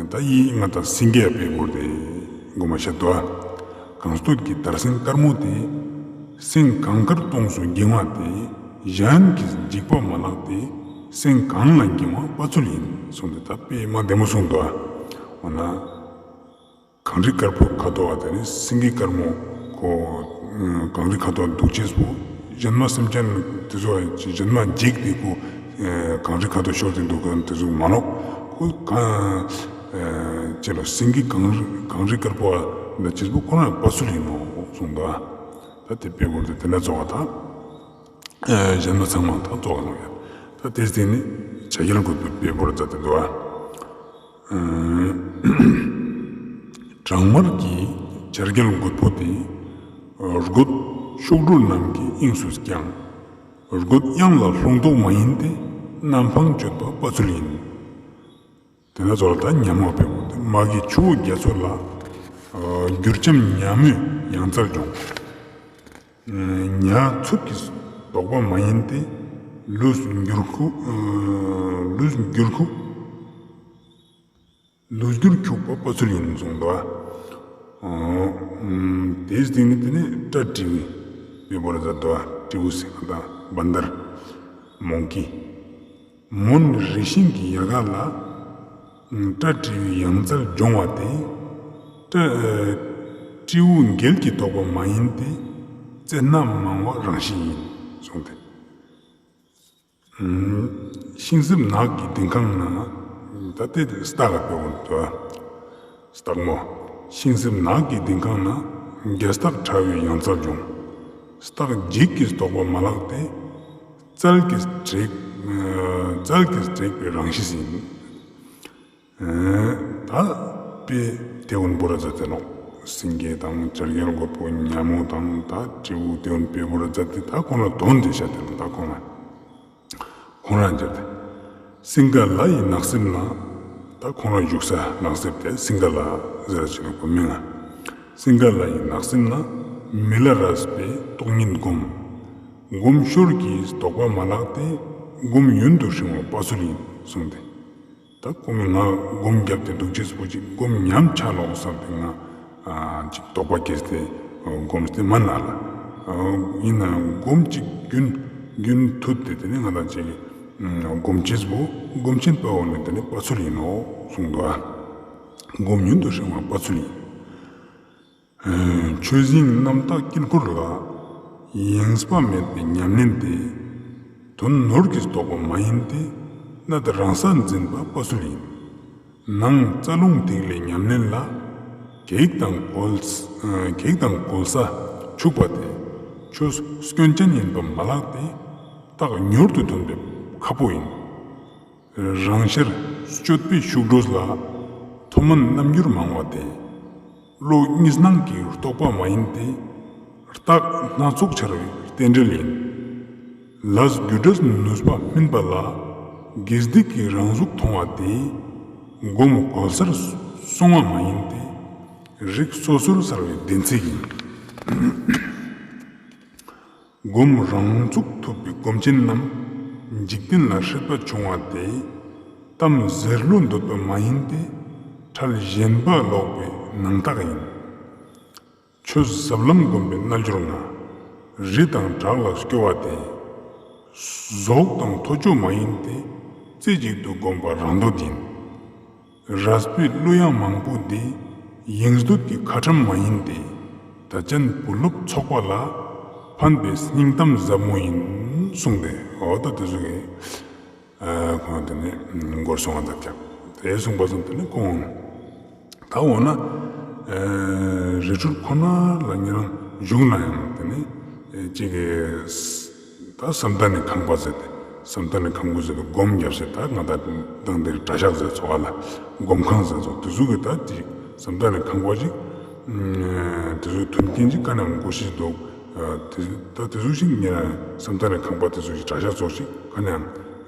ད་ཡིས་ང་དང་སེང་གེ་ཡ་པའི་སྐོར་དེ་མགོ་མ་བཤད་དོ། གངས་སྟོད་ཀྱི་དར་སེང་དཀར་མོ་དེ། སེང་གངས་དཀར་སྟོངས་སུ་འགྱིང་བ་དེ། གཞན་གྱིས་འཇིགས་པ་མ་ལགས་ཏེ། སེང་གངས་ལ་འགྱིང་བ་དཔའ་ཚུལ་ཡིན་གསུངས་ཏེ་ད་དཔེ་མ་བདེ་མོ་གསུངས་དོ། འོ་ན། གངས་རི་དཀར་པོ་ཁ་དོག་བ་དེ་ནི་སེང་གེ་དཀར་མོ་ཁོ། གངས་རི་ཁ་དོག་འདུག་ཅེས་པོ། གཞན་མ་སེམས་ཅན་དེ་ཚོ་གཞན་མ་འཇིགས་ཏེ་ཁོ། གངས་རི་ཁ་དོག་ཤོར་ཏེ་འདུག་གམ་དེ་ཚོ་མ་ནོག་ཁོ་གང་། ཅེས་ལ་སེང་གེ་གངས་རི་གངས་རི་དཀར་པོ་བ་འདུག་ཅེས་པོ་ཁོ་རང་དཔའ་ཚུལ་ཡིན་ནོ་གསུངས་འདུག་ད་དེ་དཔེ་སྐོར་དེ་དེ་འདྲ་ཚོགས་པ་དང་། གཞན་མ་ཚང་མ་དང་ཚོགས་པ་ནོ་ཡ། ད་དེ་སྟེང་ནི་བྱ་རྒྱལ་རྒོད་པོའི་དཔེ་སྐོར་མཛད་དེ་འདུག་ཨ། བྲག་དམར་གྱི་བྱ་རྒྱལ་རྒོད་པོ་དེ། རྒོད་གཤོག་སྒྲོ་རྣམས་ཀྱི་དབྱིངས་སུ་བརྐྱང་། རྒོད་གཡང་ལ་ལྷུང་དོགས་མ་ཡིན་ཏེ། གནམ་འཕང་གཅོད་པ་དཔའ་ཚུལ་ཡིན། དེ་ན་ཚོ་ལ་ད་ཉམས་མ་དཔེ་བོ་དེ་མ་གི་ཆུ་བོ་རྒྱ་མཚོ་ལ། རྒྱུ་ལྕམ་ཉ་མོས་ཡང་རྩལ་སྦྱོང་། ཉ་འཚུབ་ཀྱིས་དོགས་པ་མ་ཡིན་ཏེ། ལུས་འགྱུར་ཁུག་ལུས་འགྱུར་ཁུག་ལུས་འགྱུར་ཁུག་པ་དཔའ་ཚུལ་ཡིན་གསུངས་འདུག་ཨ། དེའི་སྟེང་ནས་དེ་ནས་སྐྲ་བྲེགས་ དཔེ་བོར་ཛ་དོ་སྤྲེའུ་ཟེར་བ་དང་བན་དར། མོང་ཀི། མོ་ནི་རེ་ཤིང་གི་ཡལ་ག་ལ། སྐྲ་བྲི་བའི་ཡང་རྩལ་སྦྱོང་བ་སྟེ། སྐྲ། སྤྲེའུ་འགེལ་གྱི་དོགས་པ་མ་ཡིན་ཏེ། རྩེ་སྣ་མང་བ་རང་བཞིན་ཡིན་གསུངས་ཏེ། ཤིང་སྲིབ་ནགས་ཀྱི་ལྡིང་ཁང་ན། ད་ལྟའི་སྟག་ག་དཔེ་བོར་ཏོ། སྟག་མོ། ཤིང་སྲིབ་ནགས་ཀྱི་ལྡིང་ཁང་ན། རྒྱ་སྟག་ཁྲ་བའི་ཡང་རྩལ་སྦྱོང་། སྟག་འཇིགས་ཀྱི་དོགས་པ་མ་ལགས་ཏེ། རྩལ་གྱིས་དྲེགས། རྩལ་གྱིས་དྲེགས་པའི་རང་གཤིས་ཡིན། ད་དཔེ་དེ་བོར་ཛ་དེ་ནོ། སེང་གེ་དང་བྱ་རྒོད་རྒོད་པོ་ཉ་མོ་དང་ད་སྤྲེའུ་དེ་བོར་དཔེ་བོར་ཛ་དེ་ད་ཁོང་ལ་དོན་དེ་བཤད་དེ་ནོ་ད་ཁོང་ལ། ཁོང་རང་བྱས་ཏེ། སིང་ག་ལ་ཡི་ནགས་གསེབ་ན། ད་ཁོང་རང་བཞུགས་ས་ནགས་གསེབ་དེ་སིང་ག་ལ་ཟེར་བ་ཅིག་ནོ་གོ་མིང་ང་། སིང་ག་ལ་ཡི་ནགས་གསེབ་ན། མི་ལ་རས་པའི་སྟོང་ཉིད་སྒོམ། སྒོམ་ཤོར་གྱི་དོགས་པ་མ་ལགས་ཏེ། སྒོམ་ཡུན་དུ་ཧྲིང་བ་དཔའ་སྲོལ་ཡིན་གསུངས་ཏེ། ད་ཁོང་ང་སྒོམ་བརྒྱབ་སྟེ་འདུག་ཅེས་པོ་ཅིག་སྒོམ་ཉམས་ཆག་ལོག་བསམ་སྟེ་ང་ཅིག་དོགས་པ་སྐྱེས་ཏེ་སྒོམ་སྟེ་མ་ན་ལ། ཡིན་ནའང་སྒོམ་ཅིག་རྒྱུན་རྒྱུན་མཐུད་དེ་དེ་ནས་ང་དང་ཅིག་སྒོམ་ཅེས་པོ་སྒོམ་ཆེན་དཔའ་བོ་ནི་དེ་ནི་དཔའ་ཚུལ་ཡིན་ནོ་གསུངས་འདུག་སྒོམ་ཡུན་དུ་ཧྲིང་བ་དཔའ་ཚུལ་ཡིན། ཆོས་དབྱིངས་རྣམ་དག་དཀྱིལ་འཁོར་ལ། ཡེངས་པ་མེད་པའི་ཉམས་ལེན་དེ། དོན་ནོར་གྱི་དོགས་པ་མ་ཡིན་ཏེ། གནད་རང་ས་འཛིན་པ་དཔའ་སྲོལ་ཡིན། ནང་རྩ་རླུང་ཐིག་ལེའི་ཉམས་ལེན་ལ། གེགས་དང་གོལ། གེགས་དང་གོལ་ས་འཆུག་པ་དེ། ཆོས་སྐྱོན་ཅན་ཡིན་པ་མ་ལགས་ཏེ། རྟགས་མྱུར་དུ་ཐོན་པའི་ཁ་ཕོ་ཡིན། རང་ཤར་སྤྱོད་པའི་ཤུགས་འགྲོས་ལ། མཐོ་དམན་རྣམ་འགྱུར་མང་བ་སྟེ། བློ་གཉིས་སྣང་གི་རྟོག་པ་མ་ཡིན་ཏེ། རྟགས་སྣ་ཚོགས་འཆར་བའི་རྟེན་འབྲེལ་ཡིན། ལས་རྒྱུ་འབྲས་ནུས་པ་སྨིན་པ་ལ། དགེ་སྡིག་གི་རང་གཟུགས་མཐོང་བ་སྟེ། སྒོམ་གོལ་སར་སོང་བ་མ་ཡིན་ཏེ། རིགས་སོ་སོར་གསལ་བའི་བདེན་ཚིག་ཡིན། སྒོམ་རང་ཚུགས་ཐུབ་པའི་སྒོམ་ཆེན་རྣམས། འཇིག་རྟེན་ལ་སྲེད་པ་ཆུང་བ་སྟེ། གཏམ་ཟེར་ལོ་འདོད་པ་མ་ཡིན་ཏེ། ཁྲལ་ཞེན་པ་ལོག་པའི་ནང་རྟགས་ཡིན། ཆོས་ཟབ་ལམ་སྒོམ་པའི་རྣལ་འབྱོར་ང་། རི་དང་བྲག་ལ་སྐྱོ་བ་སྟེ། ཟོག་དང་ཐོ་ཅོ་མ་ཡིན་ཏེ། རྩེ་གཅིག་ཏུ་སྒོམ་པ་རང་འདོད་ཡིན། རས་པའི་གླུ་དབྱངས་མང་པོ་འདི། ཡེངས་འདོད་ཀྱི་ཁ་ཁྲམ་མ་ཡིན་ཏེ། ད་ཅན་བུ་སློབ་ཚོགས་པ་ལ། ཕན་པའི་སྙིང་གཏམ་ཟབ་མོ་ཡིན་གསུངས་ཏེ། འོ་ད་དེ་ཚོ་གི་ཁོང་དེ་ནས་འགོར་སོང་བ་འདྲ་ཀྱང་དེ་གསུངས་པ་སོང་དེ་ནས་ཁོང་ད་འོ་ན་རི་ཁྲོད་ཁོ་ན་ལ་ཉེ་རང་བཞུགས་ན་ཡང་དེ་ནས་གཅིག་གི་ད་བསམ་གཏན་ནས་ཁང་པ་ཟེར་ཏེ། བསམ་གཏན་ནས་ཁང་པ་ཟེར་ཏེ་སྒོམ་རྒྱབ་ཟེར། ད་ང་ད་དང་དེར་གྲྭ་ཤག་ཟེར་ཚོ་བ་ལ་སྒོམ་ཁང་ཟེར་ཚོ་དེ་ཚོ་གི་ད་དེ་བསམ་གཏན་ནས་ཁང་པ་ཅིག་དེ་ཚོའི་མཐུན་རྐྱེན་ཅིག་ག་ནས་ཡང་དགོས་ཤེས་འདུག་དེ་ད་དེ་ཚོ་ཞིག་ཉེ་རང་བསམ་གཏན་ནས་ཁང་པ་དེ་ཚོ་ཞིག་གྲྭ་ཤག་ཚོ་ཞིག་ག་ནས་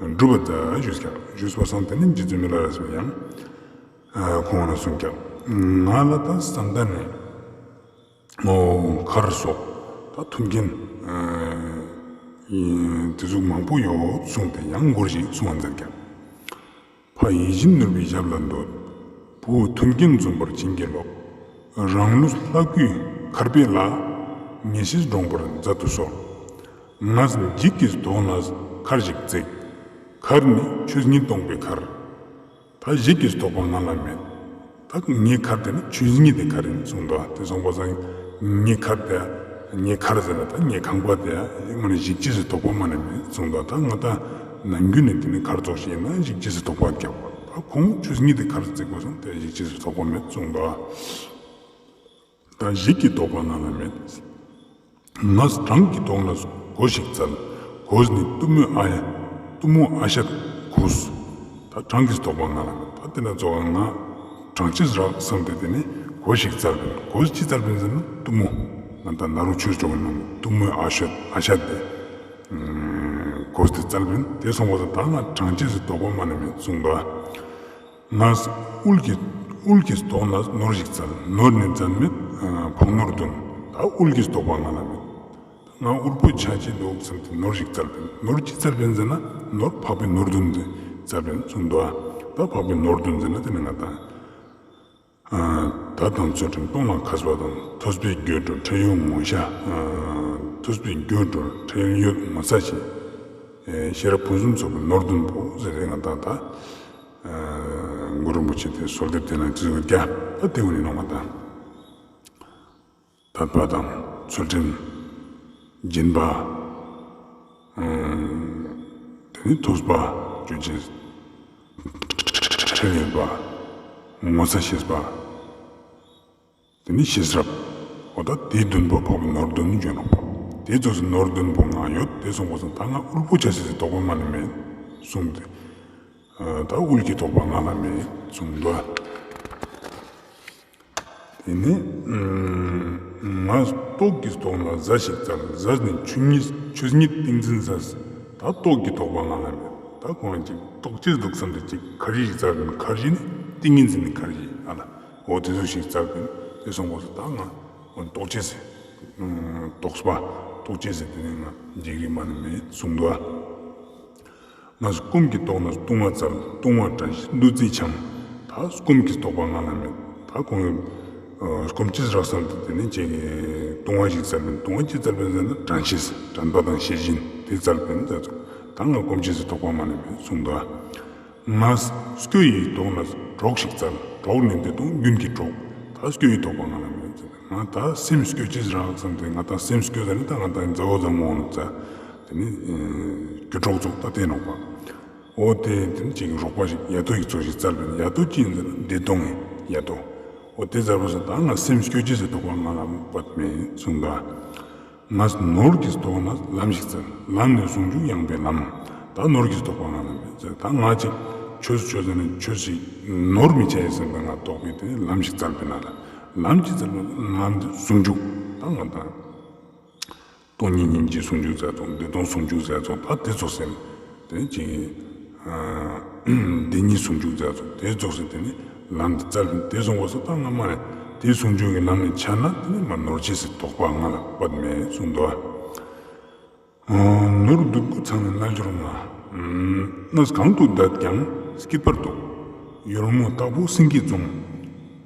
ཡང་འགྲུབ་པ་ད་ཞུས་ཀྱང་ཞུས་པ་སང་དེ་ནས་རྗེ་བཙུན་མི་ལ་རས་པས་ཡང་ཁོང་ལ་གསུངས་ཀྱང་ང་ལ་ད་བསམ་གཏན་ནས། ངོ་། མཁར་སོགས་ད་མཐུན་རྐྱེན་ཨ་ཡིན་དེ་ཟུག་མང་པོ་ཡོད་གསུངས་ཏེ་ཡང་མགུར་ཞིག་གསུང་བ་མཛད་ཀྱང་། ཕ་ཡིད་བཞིན་ནོར་བུའི་ཞབས་ལ་འདུད། བུ་མཐུན་རྐྱེན་འཛོམས་པར་བྱིན་གྱིས་རློབས། རང་ལུས་ལྷ་སྐུའི་མཁར་པའི་ལྷ། ངེས་ཤེས་འདྲོངས་པར་མཛད་དུ་གསོལ། ངས་འཇིགས་ཀྱི་དོགས་ལ་མཁར་ཞིག་བརྩིགས། མཁར་ནི་ཆོས་ཉིད་སྟོང་པའི་མཁར། ད་འཇིགས་ཀྱི་དོགས་པ་ང་ལ་མེད། ད་ངའི་མཁར་དེ་ནི་ཆོས་ཉིད་དེ་མཁར་ཡིན་གསུངས་འདུག་དེ་གསུངས་པ་སང་ངའི་མཁར་དེ་ངའི་མཁར་ཟེར་ན་ད་ངའི་ཁང་པ་དེ་ང་ལ་འཇིགས་ཅེས་སུ་དོགས་པ་མ་ནི་མེད་གསུངས་འདུག་ད་ང་ད་ནམ་རྒྱུན་ནས་དེ་ནི་མཁར་ཚོགས་ཤིག་ཡིན་ན་འཇིགས་ཅེས་སུ་དོགས་པ་རྒྱག་པ་ད་ཁོང་ཆོས་ཉིད་དེ་མཁར་བརྩིགས་པ་སང་དེ་འཇིགས་ཅེས་སུ་དོགས་པ་མེད་གསུངས་འདུག་ད་འཇིགས་ཀྱི་དོགས་པ་ང་ལ་མེད། ངས་གྲང་གི་དོགས་ལ་གོས་ཤིག་བཙལ། གོས་ནི་གཏུམ་མོའི་ཨ་ཡ། གཏུམ་མོའི་ཨ་ཤད་གོས། ད་གྲང་གི་དོགས་པ་ང་ལ་མེད། ད་དེ་ན་ཚོ་ང་གྲང་ཅེས་རག་བསམ་སྟེ་དེ་ནས་གོས་ཤིག་བཙལ་བས། གོས་ཅི་བཙལ་བས་ཟེར་ན་གཏུམ་མོ། ང་ད་ན་རུ་ཆུ་ཅོག་ནང་གཏུམ་མོའི་ཨ་ཤད་ཨ་ཤད་དེ། གོས་དེ་བཙལ་བས་དེ་སོང་བ་ད་ང་གྲང་ཅེས་དོགས་པ་མ་ནི་མེད་གསུངས་འདུག་ངས་དབུལ་གྱི་དབུལ་གྱི་དོགས་ལ་ནོར་ཞིག་བཙལ། ནོར་ནི་འཛད་མེད་འཕགས་ནོར་བདུན། ད་དབུལ་གྱི་དོགས་པ་ང་ལ་མེད། ང་དབུལ་པོ་ཆགས་ཀྱི་འདུག་བསམ་སྟེ་ནོར་ཞིག་བཙལ་བས། ནོར་ཅི་བཙལ་བས་ཟེར་ན་ནོར་འཕགས་པའི་ནོར་བདུན་དེ་བཙལ་བས་གསུངས་འདུག་ད་འཕགས་པའི་ནོར་བདུན་ཟེར་ན་དེ་ནི་ང་དང་། ད་དང་ཚུལ་ཁྲིམས་སྟོང་ལ་མཁས་པ་དང་ཐོས་པའི་རྒྱུད་དུ་ཁྲིད་ཡོན་ངོ་ཤེས། ཐུབ་པའི་རྒྱུར་གྲོལ་ཁྲེལ་ཡོད་ངོ་ཚ་ཞེས། ཤེས་རབ་ཕུན་སུམ་ཚོགས་པའི་ནོར་བདུན་པོ་ཟེར་ཏེ་ང་དང་ད་གུ་རུ་རིན་པོ་ཆེ་དེ་གསོལ་འདེབས་དེ་ནང་བྲིས་ཡོད་ཀྱང་ད་དེ་འུ་ནི་ནོ་ང་དང་དད་པ་དང་ཚུལ་ཁྲིམས། སྦྱིན་པ། དེ་ནི་ཐུབ་པ། སྤྱོད་བྱེད། ཁྲེལ་ཡོད་པ། ངོ་ཚ་ཤེས་པ། དེ་ནི་ཤེས་རབ། འོ་ད་དེ་བདུན་པོ་འཕགས་པའི་ནོར་བདུན་ནི་བརྗོད་ནོ། དེ་ཚོ་ནོར་བདུན་པོ་ང་ཡོད་དེ་སོང་པ་སང་ད་ང་དབུལ་པོ་ཆ་ཤས་སི་དོགས་པ་མ་ནི་མེད་གསུངས་ཏེ། ད་དབུལ་གྱི་དོགས་པ་ང་ལ་མེད་གསུངས་འདུག་དེ་ནས་ང་ལྟོགས་ཀྱི་ལྟོགས་ན་གཟའ་ཞིག་བཙལ། གཟའ་ནི་ཆོས་ཉིད་ཆོས་ཉིད་ཏིང་འཛིན་གཟའ། ད་ལྟོགས་ཀྱི་ལྟོགས་པ་ང་ལ་མེད། ད་ཁོང་ཅིག་ལྟོགས་ཅེས་འདུག་བསམ་སྟེ་ཅིག་ཁར་ཇི་ཞིག་བཙལ་བས་ཁར་ཇི་ནི་ཏིང་ངེ་འཛིན་ནི་ཁར་ཇི་ཨ་ལ་འོ་དེ་ཚོ་ཞིག་བཙལ་བས་དེ་སོང་གོ་སོ་ད་ང་ལྟོགས་ཅེས་ལྟོགས་པ་ལྟོགས་ཅེས་དེ་ནི་ང་འཇིགས་རི་མ་ནི་མེད་གསུངས་འདུག་ཨ། ང་སྐོམ་གྱི་ལྟོགས་ན་བཏུང་བ་བཙལ། བཏུང་བ་དྲན་ཤེས་བདུད་རྩི་འཆང་། ད་སྐོམ་གྱི་ལྟོགས་པ་ང་ལ་མེད། ད་ཁོང་སྐོམ་ཅིག་རག་བསམ་དུ་དེ་ནས་ཅིག་བཏུང་བ་ཞིག་བཙལ་བས་བཏུང་བ་ཅིག་བཙལ་བས་ཟེར་ན་དྲན་ཤེས་དྲན་པ་དང་ཤེས་བཞིན་དེ་བཙལ་བས་ཟེར་ཚོ་ད་ང་སྐོམ་ཅིག་སི་ལྟོགས་པ་ང་ལ་མེད་གསུངས་འདུག་ང་སྐྱོ་ཡི་ལྟོགས་ན་གྲོགས་ཤིག་བཙལ། གྲོགས་ནི་བདེ་སྟོང་རྒྱུན་གྱི་གྲོགས། ད་སྐྱོ་ཡི་ལྟོགས་པ་ང་ལ་མེད་ཟེར་ང་ད་སེམས་སྐྱོ་ཅིག་རག་བསམ་དུ་ང་ད་སེམས་སྐྱོ་ཟེར་ན་ད་ང་ད་མཛའ་བོ་མཛའ་མོ་ནོ་ཙ། དེ་ནི་རྒྱུ་གྲོགས་ཚོགས་ད་བལྟས་ནོག་པ། འོ་དེ་དེ་ནི་ཅིག་རོགས་པ་ཞིག་ཡ་དོ་ཡིག་ཚོགས་ཤིག་བཙལ་བས་ཡ་དོ་ཅི་ཡིན་ཟེར་ན་བདེ་སྟོང་ངི་ཡ་དོ། འོ་དེ་བཙལ་བ་སོང་ད་ང་སེམས་སྐྱོ་ཅེས་སི་ལྟོགས་པ་ང་ལ་བབ་མེད་གསུངས་ད། ང་ནོར་གྱི་ལྟོགས་ན་ལམ་ཞིག་བཙལ། ལམ་ནི་ཟུང་འཇུག་ཡངས་པའི་ལམ། ད་ནོར་གྱི་ལྟོགས་པ་ང་ལ་མེད་ཟེར་ད་ང་ཅིག་ཆོས་ཆོས་ཟེར་ནས་ཆོས་ཤིག་ནོར་མི་ཆ་ཡིན་ཟེར་ན་ང་ལྟོགས་པས་དེ་ནི་ལམ་ཞིག་བཙལ་བས་ན་ལ་ལམ་ཅིག་བཙལ་བས་ལམ་དེ་ཟུང་འཇུག་ད་ང་ད། སྟོང་ཉིད་སྙིང་རྗེ་ཟུང་འཇུག་མཛད་ཚོགས་བདེ་སྟོང་ཟུང་འཇུག་མཛད་ཚོགས་ད་དེ་ཚོ་ཟེར། དེ་ཅིག་བདེན་གཉིས་ཟུང་འཇུག་མཛད་ཚོགས་དེ་ཚོ་ཟེར་དེ་ནི་ལམ་འདི་བཙལ་བས་དེ་སོང་བ་སོ་ད་ང་མ་རེད་དེ་ཟུང་འཇུག་གི་ལམ་ནས་ཆ་ན་དེ་ནི་མ་ནོར་ཅེས་སི་དོགས་པ་ང་ལ་བབ་མེད་གསུངས་འདུག་ནོར་བདུད་པོ་ཚང་ནས་རྣལ་འབྱོར་ང་། གནས་གང་དུ་བསྡད་ཀྱང་སྐྱིད་པར་འདུག་ཡོལ་མོ་སྟག་ཕུག་སེང་གེ་རྫོང་།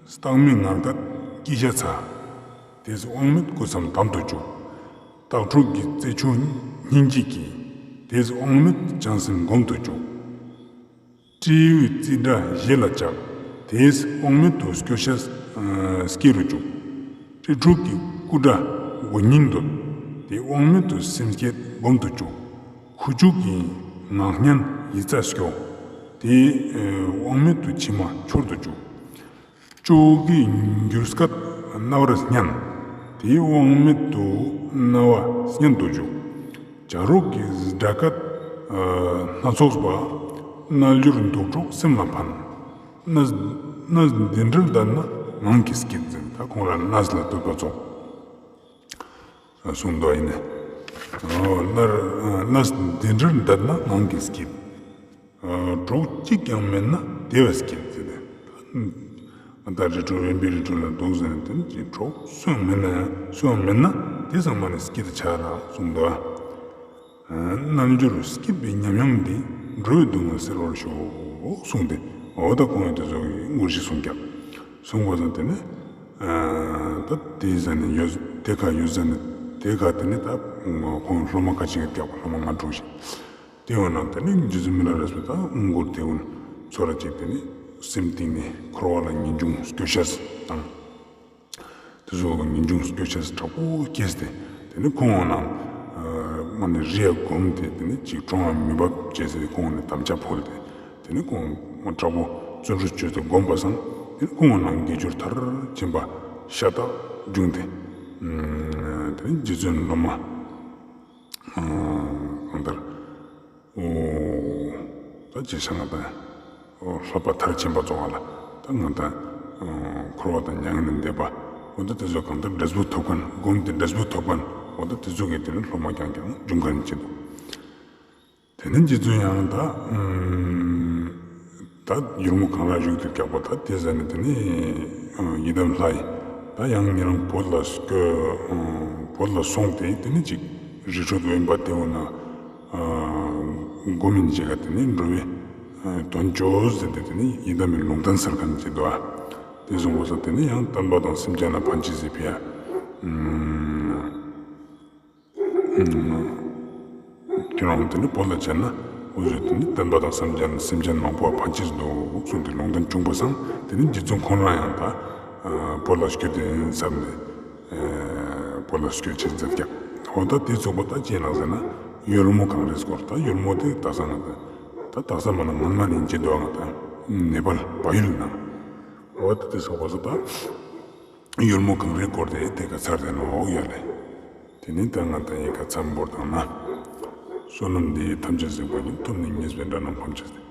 སྟག་མོའི་ངར་སྐད་སྐད་ཆ་ཚ། དེས་དབང་མེད་སྐུ་མཚམས་དམ་དུ་བཅུག་སྟག་ཕྲུག་གི་རྩེ་ཆུ་སྙིང་རྗེ་སྐྱེས། དེས་དབང་མེད་བྱང་སེམས་སྒོམ་དུ་བཅུག་སྤྲེའུའི་རྩིས་འདྲ་བཞེས་ལ་བཅག་དེས་དབང་མེད་དུ་སྐྱོ་ཤས་སྐྱེ་རུ་བཅུག་སྤྲེལ་ཕྲུག་གི་སྐུ་འདྲ་མགོ་སྙིང་འདོད། དེས་དབང་མེད་དུ་སེམས་བསྐྱེད་སྒོམ་དུ་བཅུག་ཁུ་བྱུག་གི་ངག་སྙན་ཡིད་རྩ་སྐྱོ། དེས་དབང་མེད་དུ་མཆི་མ་འཆོར་དུ་བཅུག་ཅོག་གི་འགྱུར་སྐད་རྣ་བར་སྙན། དེའི་དབང་མེད་དུ་རྣ་བ་སྙན་དུ་འཇུག་བྱ་རོག་གི་སྒྲ་སྐད་སྣ་ཚོགས་པ། རྣལ་འབྱོར་འདུག་གྲོགས་སེམས་ལ་ཕན། གནས་གནས་འདི་འདྲར་བསྡད་ན་ངང་གིས་སྐྱིད་ཟེར་ད་ཁོང་ལ་གནས་ལ་ལྟོས་པ་ཚོགས་གསུངས་འདུག་ཡིན་ནས། གནས་འདི་འདྲར་བསྡད་ན་ངང་གིས་སྐྱིད། གྲོགས་གཅིག་ཀྱང་མེད་ན་བདེ་བས་སྐྱིད་ཟེར་ནས། ད་རི་ཁྲོད་དབེན་པའི་རི་ཁྲོད་ལ་འདུག་ཟེར་ནས་དེ་ནི་གྲོགས་སུ་ཡང་མེད་ན་ཡང་སུ་ཡང་མེད་ན་དེ་ཚང་མ་ནི་སྐྱིད་ཆགས་ལ་གསུངས་འདུག་རྣལ་འབྱོར་སྐྱིད་པའི་ཉམས་མྱོང་འདི། འགྲོ་བའི་སྡུག་བསྔལ་སེལ་བར་ཤོག་གསུངས་ཏེ་འོ་ད་ཁོང་ཡང་དེ་ཚོ་གི་མངོན་ཤེས་གསུངས་ཀྱང་། གསུངས་པ་དང་དེ་ནི། ད་དེ་ཟ་ནས་ཡོད་དེ་ཁ་ཡོད་ཟ་ནས་དེ་ཁ་དེ་ནི་ད་ཁོང་སློབ་མ་ཁ་ཅིག་གི་རྒྱག་པ་སློབ་མ་ང་དྲུག་ཞིག་དེ་འོ་ན་དེ་ནི་རྗེ་བཙུན་མི་ལ་རས་པས་ད་དངུལ་སྒོར་དེ་འོ་ན་ཚོ་ར་ཅིག་དེ་ནི་སེམས་གཏིང་ནས་འཁོར་བ་ལ་ངེས་འབྱུང་སྐྱོ་ཤས་དང་། དེ་ཚོ་ངེས་འབྱུང་སྐྱོ་ཤས་དྲག་པོ་སྐྱེས་ཏེ་དེ་ནི་ཁོང་འོ་ན་མ་ནི་རི་ཡ་བསྒོམས་ཏེ་དེ་ནི་ཅིག་གྲོང་ང་མི་འབབ་བྱས་ཏེ་ཁོང་ནི་དམ་བཅའ་ཕོལ་ཏེ་དེ་ནི་ཁོང་དྲག་པོ་བརྩོན་འགྲུས་བྱས་ཏེ་བསྒོམས་པ་སང་དེ་ནི་ཁོང་འོ་ན་དགེ་སྦྱོར་མཐར་ཕྱིན་པ་ཤ་སྟག་བྱུང་སྟེ་དེ་ནི་རྗེ་བཙུན་སློབ་མ། གང་ལྟར། ད་ཅི་ཤ་ང་དང་། སློབ་པ་མཐར་ཕྱིན་པ་ཚོ་བ་ལ་ད་ང་དང་། འཁོར་བ་དང་མྱ་ངན་ལས་འདས་པ། འོ་ད་དེ་ཚོ་གང་ལྟར་འབྲས་བུ་ཐོབ་མཁན་སྒོམ་དེ་འབྲས་བུ་ཐོབ་མཁན་འོ་ད་དེ་ཚོ་གི་དེ་ནི་སློབ་མ་རྐྱང་རྐྱང་འབྱུང་མཁན་ཅིག་འདུག་དེ་ནས་རྗེ་བཙུན་ཡང་ད། ད་ཡུལ་མོ་གངས་ར་བཞུགས་ཏེ་རྒྱག་པ་ད་དེ་ཟ་ནས་དེ་ནས་ཡི་དམ་ལྷ་ཡིས་ད་ཡང་ཉེ་རང་བོད་ལ་སྐྱོད། བོད་ལ་སོང་སྟེ་དེ་ནས་ཅིག་རི་ཁྲོད་དབེན་པ་དེ་འོ་ན་སྒོམ་ཡིན་ཅིག་ག་དེ་ནས་འགྲོ་བའི་དོན་བཅོ་ཟེར་ཏེ་དེ་ནས་ཡི་དམ་མི་ལུང་བསྟན་ཟེར་མཁན་ཅིག་འདུག་ཨ། དེ་སོང་བ་ས་དེ་ནས་ཡང་བསྟན་པ་དང་སེམས་ཅན་ལ་ཕན་ཅིག་ཟེར་ཕི་ཡ། ཁྱོད་རང་དེ་ནི་བོད་ལ་བྱས་ན་འུ་ཚོས་དེ་ནི་བསྟན་པ་དང་སེམས་ཅན་སེམས་ཅན་མང་པོ་ཕན་ཆེད་འདུག་གསུངས་ཏེ་ལུང་བསྟན་བྱུང་པ་སང་དེ་ནི་རྗེ་བཙུན་ཁོང་རང་ཡང་ད་བོད་ལ་བསྐྱོད་དེ་ཡིན་བསམ་ནས་བོད་ལ་བསྐྱོད་ཕྱིར་མཛད་ཀྱང་འོ་ད་དེ་ཚུགས་པ་ད་ཅི་ཡིན་ལགས་ཟེར་ན་གཡོལ་མོ་གངས་རིའི་སྐོར། ད་གཡོལ་མོ་དེ་དག་ས་ང་ད་ད་དག་ས་མ་ན་སྔོན་མ་ནས་ཅི་འདུག་ང་ད་ནེ་པཱལ་བལ་ཡུལ་ན་འོ་ད་དེ་ཚུགས་པ་ས་ད། གཡོལ་མོ་གངས་རིའི་སྐོར་དེ་དེ་ག་ཚར་དེ་ནོ་ཡ་ལེ། དེ་ནི་ད་ང་ད་ཡི་ག་ཚམ་བོར་དང་ན། བསོད་ནམས་འདི་ཡིས་ཐམས་ཅད་གཟིགས་པ་ཉིད། ཐོབ་ནས་ཉེས་པའི་དགྲ་རྣམས་ཕམ་བྱས་ཏེ།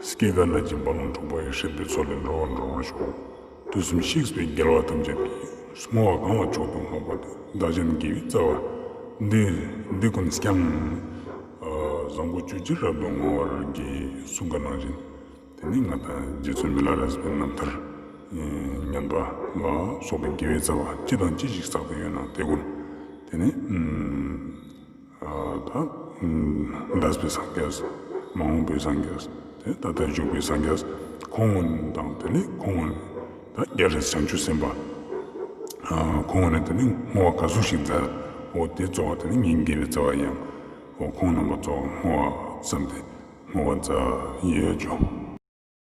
སྐྱེ་རྒ་ན་འཆིའི་རྦ་ཀློང་འཁྲུགས་པ་ཡི། སྲིད་པའི་མཚོ་ལས་འགྲོ་བ་སྒྲོལ་བར་ཤོག་དུས་གསུམ་གཤེགས་པའི་རྒྱལ་བ་ཐམས་ཅད་ཀྱིས། བསྔོ་བ་གང་ལ་མཆོག་ཏུ་བསྔགས་པ་དེ། བདག་གཞན་དགེ་བའི་རྩ་བ་འདི་འདི་ཀུན་ཀྱང་། བཟང་པོ་སྤྱོད་ཕྱིར་རབ་ཏུ་བསྔོ་བར་བགྱི། གསུངས་པ་ནང་བཞིན། དེ་ནས་ང་དང་རྗེ་བཙུན་མི་ལ་རས་པའི་རྣམ་ཐར་ཉན་པ་ལ་སོགས་པའི་དགེ་བའི་རྩ་བ་ཅི་དང་ཅི་ཞིག་བསགས་ཏེ་ཡོད་ན་དེ་ཀུན་དེ་ནས་ད་འདས་པའི་སངས་རྒྱས། མ་འོངས་པའི་སངས་རྒྱས། དེ་ད་ལྟ་བཞུགས་པའི་སངས་རྒྱས་ཁོང་དང་དེ་ནས་ཁོང་ད་རྒྱལ་སྲས་བྱང་ཆུབ་སེམས་དཔའ་ཁོང་ནས་དེ་ནས་བསྔོ་བ་ག་ཟུག་ཞིག་མཛད། འོ་དེ་གཙོ་བོ་དེ་ནས་ངའི་དགེ་བའི་རྩ་བ་ཡང་འོ་ཁོང་རྣམ་པ་གཙོ་བོ་བསྔོ་བ་བསམ་སྟེ། བསྔོ་བ་མཛད་ཡོད་ཅོག